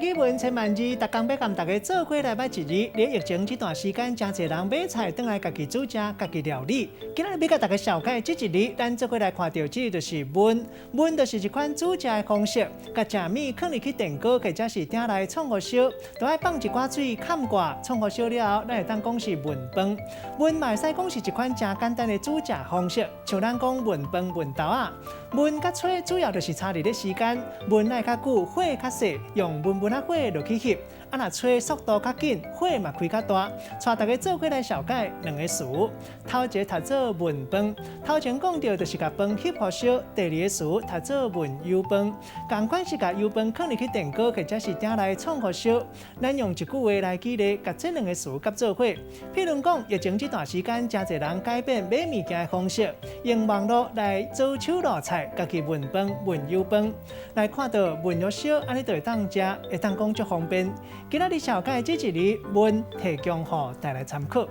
語文千萬字，逐工欲共大家做伙來捌一字。佇疫情這段時間，誠濟人買菜轉來家己煮食、家己料理。今仔日欲共大家紹介這一字，咱做伙來看著這个就是燜，燜就是一款煮食的方式。共食物囥入去電鍋或者是鼎內創予燒，都愛放一寡水崁蓋，創予燒了後，咱會當講是燜飯。燜嘛會使講是一款誠簡單的煮食方式，像咱講燜飯、燜豆仔。燜佮炊主要就是差佇咧時間，燜愛較久，火較細，用悶悶仔火落去翕。啊，若炊速度較緊，火嘛開較大。帶大家做伙來紹介兩个詞，頭一个讀做燜飯，頭前講著就是共飯翕予燒；第二个詞讀做燜油飯，仝款是共油飯囥入去電鍋或者是鼎內創予燒。咱用一句話來舉例，共這兩个詞合做伙。譬如講，疫情這段時間，誠濟人改變買物件的方式，用網路來做手路菜，家己燜飯、燜油飯，來看著燜予燒，按呢就會當食，會當講足方便。今仔日紹介這一字燜，提供予大家參考。